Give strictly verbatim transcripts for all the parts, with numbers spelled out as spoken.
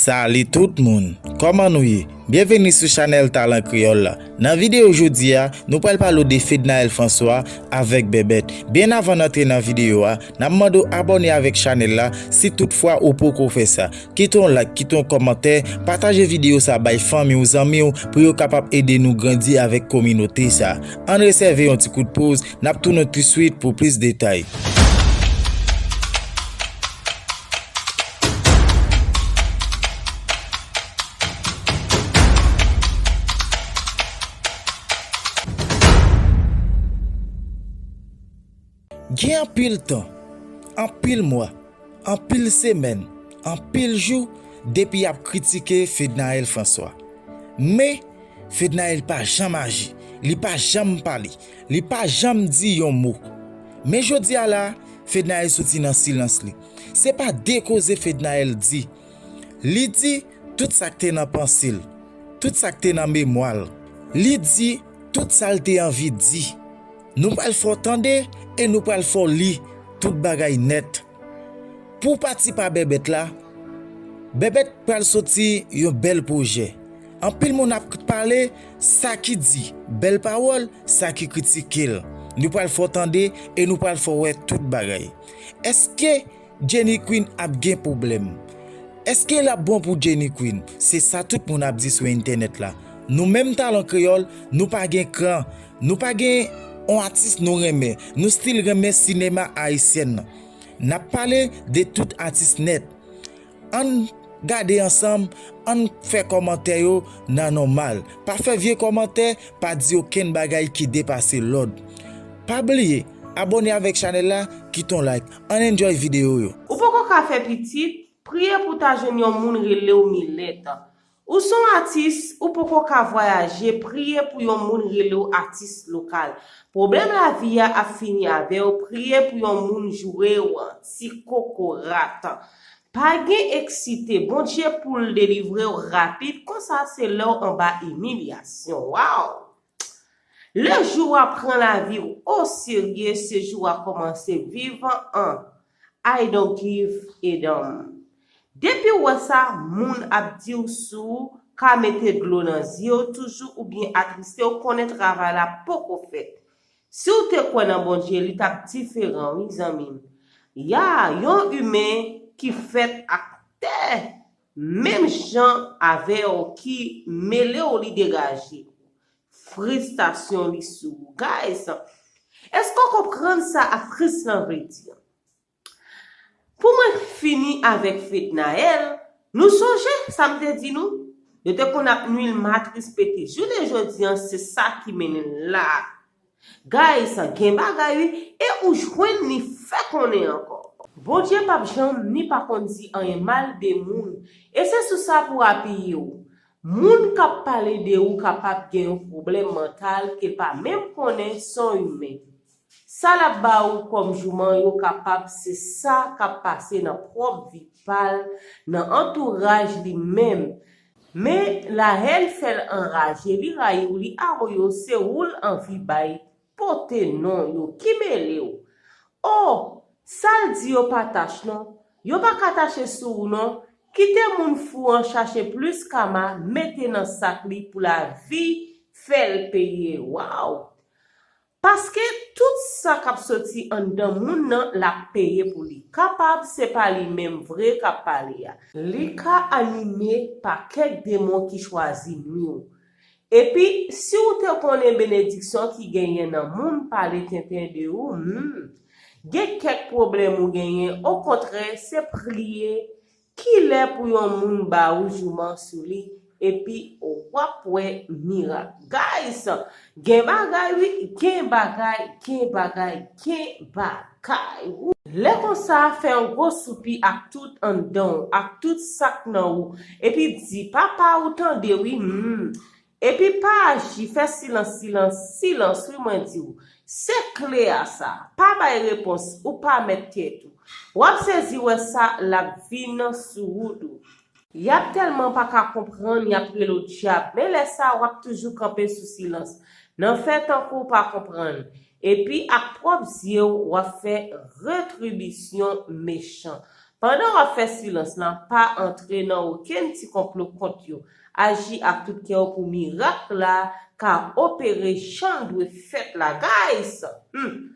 Salut tout moun! Kòman nou ye? Byenveni sou chanèl Talan Kreyòl la. Nan videyo jodi a, nou pral pale w de Fednaelle François avèk Bèbèt. Byen avan n antre nan videyo a, n ap mande w abòne avèk chanèl la si toutfwa ou poko fè sa. Kite yon like, kite yon kòmantè, pataje videyo sa bay fanmi w, zanmi w, pou yo kapab ede nou grandi avèk kominote sa. Ann resève yon ti kout poz, n ap tounen touswit pou plis detay. Gen anpil tan, anpil mwa, anpil semèn, anpil jou depi y ap kritike Fednaelle François. Men, Fednaelle pa janm aji, li pa janm pale, li pa janm di yon mo. Men jodi a la, Fednaelle soti nan silans li. Se pa de koze Fednaelle di. Li di tout sa k te nan panse l, tout sa k te nan memwa l. Li di tout sa l te anvi di. Nou pral fè w tande e nou pral fè w li tout bagay nèt. Pou pati pa Bèbèt la, Bèbèt pral soti yon bèl pwojè. Anpil moun ap pale, sa ki di bèl pawòl, sa ki kritike l. Nou pral fè w tande e nou pral fè w wè tout bagay. Èske Jenny Queen ap gen pwoblèm? Èske l ap bon pou Jenny Queen? Se sa tout moun ap di sou entènèt la. Nou menm Talan Kreyòl, nou pa gen kran. Nou pa gen yon atis nou renmen. Nou still renmen sinema ayisyèn nan. N ap pale de tout atis nèt. Ann gade ansanm, ann fè kòmantè yo nan nòmal. Pa fè vye kòmantè, pa di okenn bagay ki depase lòd. Pa bliye, abòne avèk chanèl la, kite yon like. Ann enjoy videyo yo. Ou poko ka fè pitit, priye pou w ta jwenn yon moun rele w Milèt. Ou se yon atis, ou poko ka vwayaje, priye pou yon moun rele w atis lokal. Pwoblèm lavi a ap fini avè w, priye pou yon moun joure w ti kokorat. Pa gen eksite, Bondye pou l delivre w rapid, konsa se lè w anba imilyasyon. Waw! Le jou w ap pran lavi w oserye, se jou w ap kòmanse viv an I don't give a damn. Depi w wè sa, moun ap di w si w ka mete dlo nan zye w toujou oubyen atriste, w konnen travay la poko fèt. Si w te kwè nan Bondye, li t ap diferan, wi, zanmi m. Ya, yon imen ki fèt ak tè, menm jan avè w, ki mele w, li degaje. Fristasyon li sou ou. Guys, èske w konprann sa aktris lan vle di? Pou mwen fini avèk Fednaelle, nou sonje sa m te di nou? Yo te konn ap nwi l matris pete. Jounen jodi an, se sa ki mennen l la. Guys, gen bagay wi, e ou jwenn li fè konnen ankò. Bondye p ap janm ni pa konn di anyen mal de moun, e se sou sa pou w apiye w. Moun k ap pale de ou kapab gen yon pwoblèm mantal ke l pa menm konnen, se yon imen. Sa l ap ba ou kòm jouman yo kapab se sa k ap pase nan pwòp vi pa l, nan antouraj li menm. Men lahèn fè l anraje, li rayi w, li awoye w, se ou l anvi bay pote non yo ki mele w. O, sa l di yo pa tach non, yo pa ka tache sou ou non. Kite moun fou an chache plis kama mete nan sak li pou lavi fè l peye. Waw! Paske tout sa k ap soti anndan moun nan, l ap peye pou li. Kapab se pa li menm vre k ap pale a. Li ka anime pa kèk demon ki chwazi nwi w. Epi, si w te konnen benediksyon ki genyen nan moun pale tenten de ou, hmm, gen kèk pwoblèm ou genyen, okontrè, se priye, kilè pou yon moun ba ou jouman sou li, epi w ap wè mirak. Guys, gen bagay wi, gen bagay, gen bagay, gen bagay. Lè konsa, fè yon gwo soupi ak tout anndan w, ak tout sa k nan ou, epi di, Papa ou tande wi, hmm. Epi pa aji, fè silans, silans, silans, wi, mwen di w. Se kle a sa. Pa bay repons, ou pa mèt tèt ou. W ap sezi wè sa l ap vin sou ou tou. Y ap tèlman pa ka konprann, y ap rele w dyab. Men lè sa, w ap toujou kanpe sou silans. Nan fè tankou w pa konprann. Epi ak pwòp zye w, w ap fè retribisyon mechan. Pandan w ap fè silans lan, pa antre nan okenn ti konplo kont yo. Aji ak tout kè w pou mirak la ka opere jan l dwe fèt la, guys! Hmm.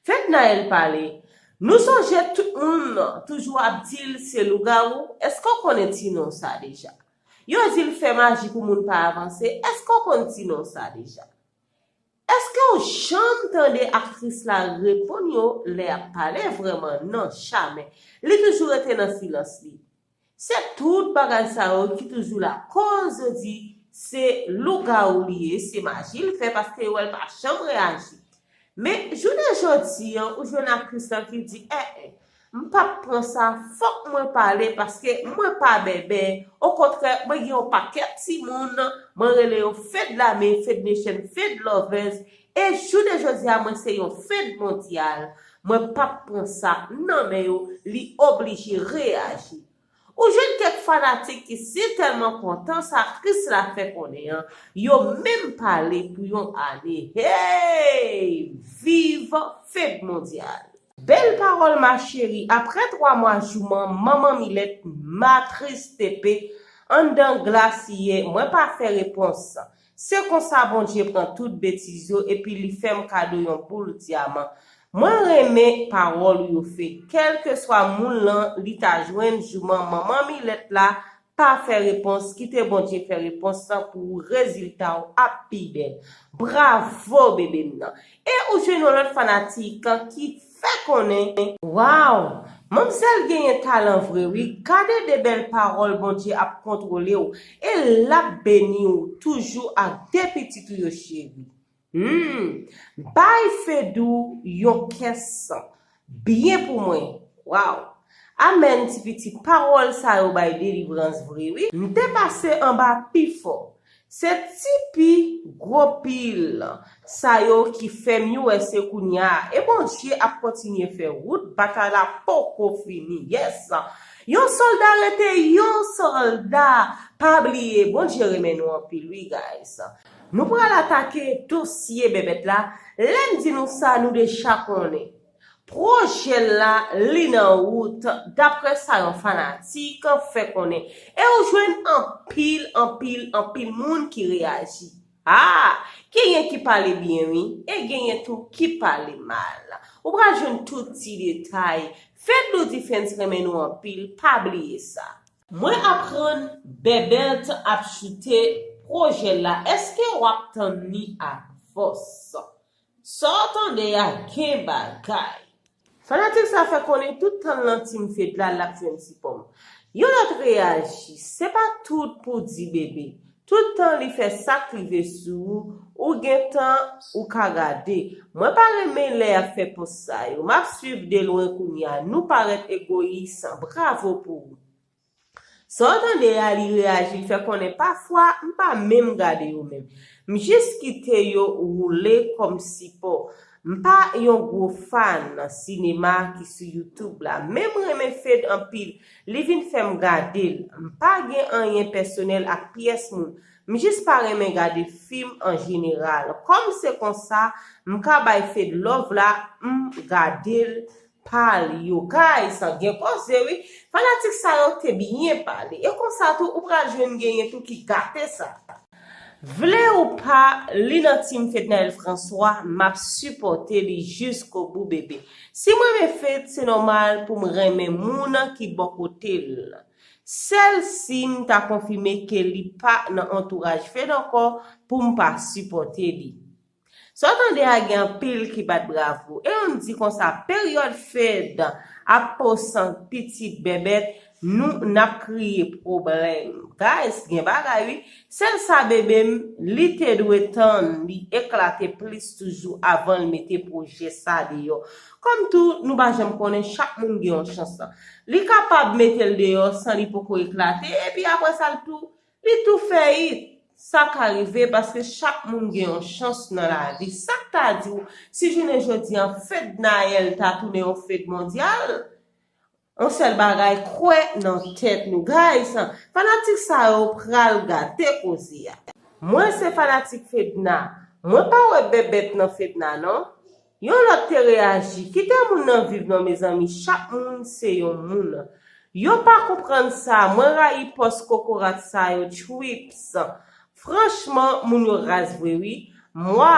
Fednaelle pale. Nou sonje tout moun toujou ap di l se lougawou? Èske w konnen ti non sa deja? Yo di l fè maji pou moun pa avanse. Èske w konn ti non sa deja? Èske w janm tande aktris la reponn yo lè y ap pale? Vrèman, non, jamè. Li toujou rete nan silans li. Se tout bagay sa yo ki toujou lakoz yo di se lougawou li ye, se maji l fè, paske yo wè l pa janm reyaji. Men, jounen jodi an, ou jwenn aktris lan ki di, eh, eh, m p ap pran sa, fòk mwen pale, paske mwen pa bèbè. Okontrè, mwen gen yon pakèt timoun, mwen rele yo Fed Lame, Fed Nation, Fed Lovers, e jounen jodi a, mwen se yon Fed mondyal. Mwen p ap pran sa nan men yo, li oblije reyaji. Ou jwenn kèk fanatik ki si tèlman kontan sa aktris la fè konnen an, yo menm pale pou yon ane. Hey! Viv Fed Mondyal! Bèl pawòl ma chérie, aprè twa mwa jouman manman Milèt, matris T P, anndan glas ye, mwen pa fè repons. Se konsa Bondye pran tout betiz yo epi li fè m kado yon boul dyaman. Mwen renmen pawòl ou yo Fed. Kèlkeswa moun lan li ta jwenn jouman manman Milèt la, pa fè repons, kite Bondye fè repons lan pou ou, rezilta w ap pi bèl. Bravo bebe m nan. E ou jwenn yon lòt fanatik ki fè konnen, waw, manmzèl genyen talan vre wi, gade de bèl pawòl, Bondye ap kontwole w e l ap beni w toujou ak de pitit ou yo cheri. Hmm, bay Fedou yon kès byen pou mwen. Waw. Amèn ti pitit, pawòl sa yo bay delivrans vre wi. M te pase anba pi fò. Se ti pi gwo pil sa yo ki fè m yo wè se kounya. E Bondye ap kontinye fè wout, batay la poko fini. Yes. Yon sòlda rete yon sòlda. Pa bliye, Bondye renmen nou anpil wi guys. Nou pral atake dosye bèbèt la. Lè m di nou sa, nou deja konnen. Pwojè l la, li nan wout, daprè sa yon fanatik fè konnen. E ou jwenn anpil, anpil, anpil moun ki reyaji. Ah, genyen ki pale byen wi, e genyen tou ki pale mal. Ou pral jwenn tout ti detay. Fedou Defense renmen nou anpil, pa bliye sa. Mwen aprann Bèbèt ap choute pwojè l la, èske w ap tann li ak fòs? Sa w tande a gen bagay. Fanatik sa fè konnen tout tan l nan Team Fed la, l ap jwenn sipò m. Yon lòt reyaji, se pa tout pou di bebe. Tout tan li fè sa k rive sou ou, ou gen tan ou ka gade. Mwen pa renmen lè y ap fè pòs sa yo. M ap swiv de lwen kounya. Nou parèt egoyis. Bravo pou ou. Sa w tande a, li reyaji, l fè konnen pafwa m pa menm gade yo menm. M jis kite yo woule kòm sipò. M pa yon gwo fan sinema ki sou YouTube la, men m renmen Fed anpil. Li vin fè m gade l. M pa gen anyen pèsonèl ak pyès moun. M jis pa renmen gade fim an jeneral. Kòm se konsa, m ka bay Fed love la, m gade l pa li yo. Guys, gen koze wi. Fanatik sa yo te byen pale. E konsa tou, ou pral jwenn genyen tou ki gate sa. Vle ou pa, li nan Team Fednaelle François, m ap sipòte li jiskobou bebe. Si m renmen Fed, se nòmal pou m renmen moun ki bò kote l. Sèl si m ta konfime ke li pa nan antouraj Fed ankò pou m pa sipòte li. Sa w tande a gen anpil ki bat bravo. E ann di konsa, peryòd Fed ap posan pitit bèbèt, nou n ap kriye pwoblèm. Guys, gen bagay wi. Sèl sa bebe m, li te dwe tann li eklate plis toujou avan l mete pwojè sa deyò. Kòm tou, nou pa janm konnen chak moun gen yon chans. Li kapab mete l deyò san li poko eklate, epi apre sa l tou, li tou fè it. Sa ka rive paske chak moun gen yon chans nan lavi. Sa k ta di w, si jounen jodi an Fednaelle ta tounen yon Fed mondyal? Yon sèl bagay, kwè nan tèt nou. Guys, fanatik sa yo pral gate koze a. Mwen se fanatik Fedna. Mwen pa wè bèbèt nan Fedna non. Yon lòt te reyaji, kite moun nan viv non mezanmi, chak moun se yon moun. Yo pa konprann sa, mwen rayi pòs kokorat sa yo tchuips. Franchman, moun yo raz vre wi. Mwa,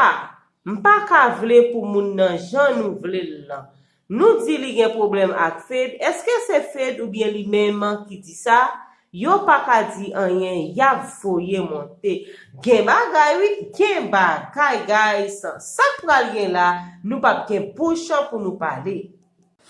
m pa ka vle pou moun nan jan nou vle l lan. Nou di li gen pwoblèm ak Fed, èske se Fed oubyen li menm ki di sa? Yo pa ka di anyen, y ap voye monte. Gen bagay wi, gen bagay guys. Sa k pral gen la, nou p ap gen bouch pou nou pale.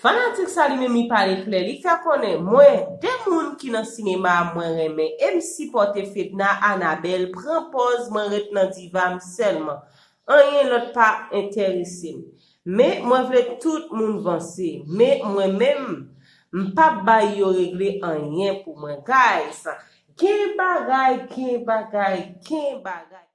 Fanatik sa li menm li pale klè, li fè konnen mwen, de moun ki nan sinema a mwen renmen e m sipòte Fedna Anabel, pran pòz mwen ret nan diva m sèlman. Anyen lòt pa enterese m. Men mwen vle tout moun vanse, men mwen menm, m p ap bay yo regle anyen pou mwen guys. Gen bagay, gen bagay, gen bagay.